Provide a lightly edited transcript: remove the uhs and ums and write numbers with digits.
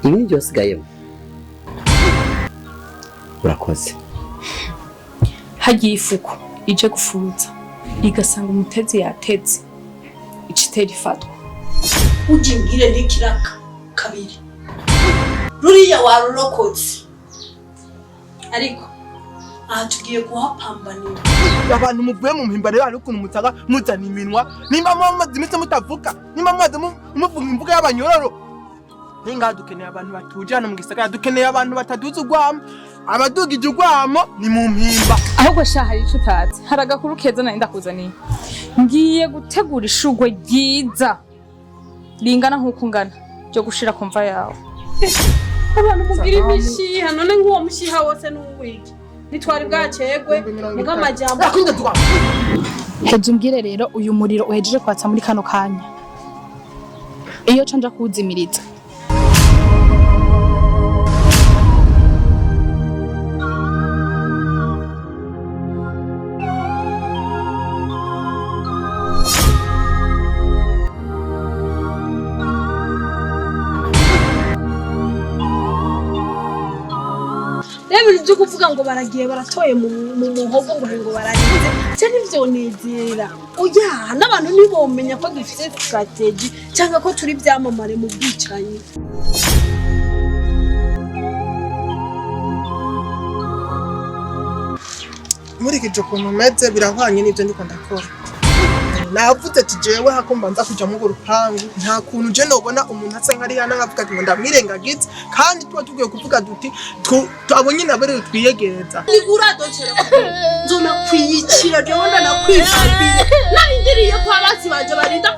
Ibi nibyo wasigayemo. Urakoze. Hagiye ifuku ije gufuruza igasanga umutezi yateze, ica itera ifatwa. Ujya imbwire n'ikiraka kabiri, ruriya warurokotse, ariko aha tugiye kuhapambanira. Abantu muvuye mu mpimbano, hari ukuntu mutaga muzana iminwa. Nimba mumaze iminsi mutavuga, nimba mumaze muvuga imvugo y'abanyororo ningaha. Dukeneye abantu batuje hano mu gisagara, dukeneye abantu bataduza urwamo. Abadugije urwamo ni mu mpimba. Ahubwo sha, hari ico utazi. Hari agakuru keza nari ndakuzaniye. Ngiye gutegura ishurwe ryiza ringana nk'uko ungana ryo gushira ku mva yawe. Abantu mugira imishiha, none nk'uwo mushiha wose n'uwiki? Ntitwari bwacegwe muga amajambo. Akunda twa Heza umbwire rero, uyu muriro uhejeje kwatsa muri kano kanya, iyo ca nja kuwuzimiriza? Rero ibintu byo kuvuga ngo baragiye baratoye mu muhogo ngo baragize cyo ntivyonezera. Oya, n'abantu ntibomenya ko dufite strategy cyangwa ko turi byamamare mu bwicanyi. Nkurikije ukuntu umeze, birahwanye n'ibyo ndiko ndakora. Navuze ati jewe hakumva nza kuja muri urupangu, nta kuntu je nobona umuntu asa nkari hano nkavuga ati ngo ndamwirengagize, kandi tuba tugiye kuvuga duti abo nyine abo rero twiyegereza. Niguradocera nzonakwiyicira jewe, ndanakwifabire narindiriye ko abasi banje barinda.